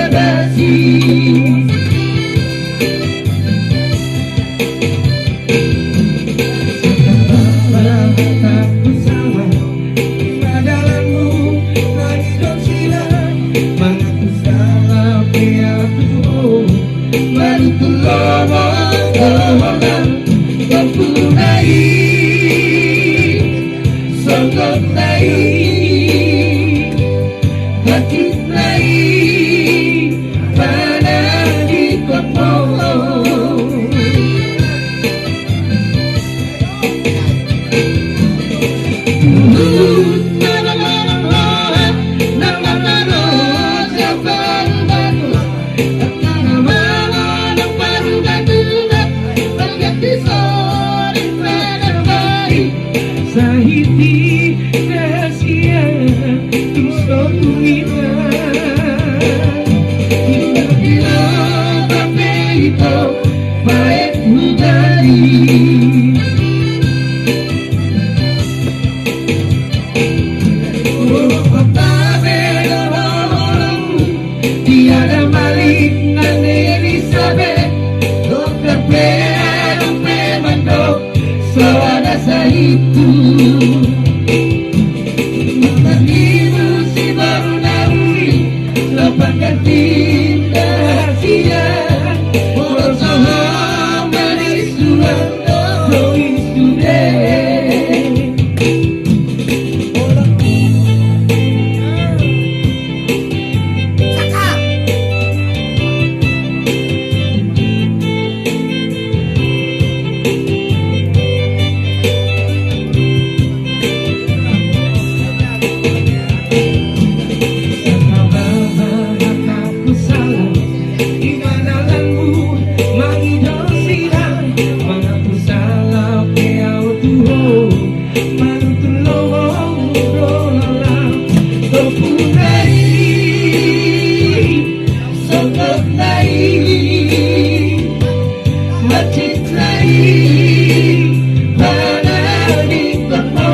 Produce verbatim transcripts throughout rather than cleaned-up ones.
Kasih. Sabar, tak kusala di ma dalanmu, mangido silang, mangaku sala pe au tubu, manutun lomo dohonan, ompunta i, songgopta i, hansit na i, panangikonmu. Sahit ni hasian tung so huida. Ina ina pape ito baen hudai. Urup pape dohonon. Tiada maling nang Elisabet, dokter pe adong pe mandok, so ada sahithu. Marlimu si boru na uli, so pangganti na hasian, molo so ho manisuan, so i sude. Di ma dalanmu, mangido silang, mangaku sala pe au tubu, manutun lomo dohonan, ompunta i, songgopta i, hansit na i, panangikonmu.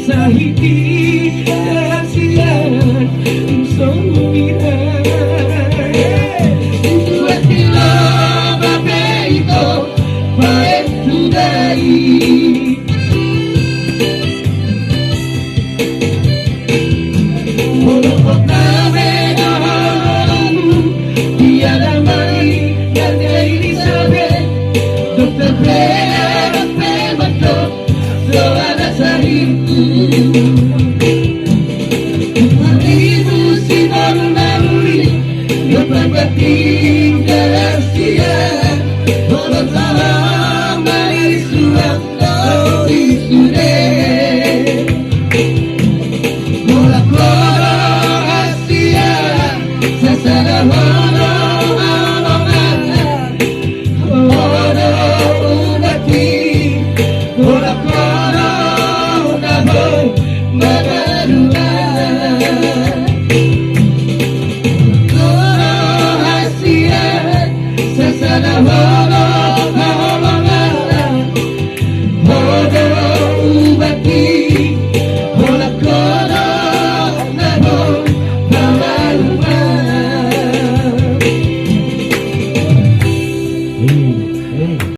Sahit ni hasian tung so huida. Tuat ni lomo pe ito baen hudai. Molo hot na be dohononmu, tiada maling nang Elisabet, dokter pe adong pe mandok, so ada sahithu.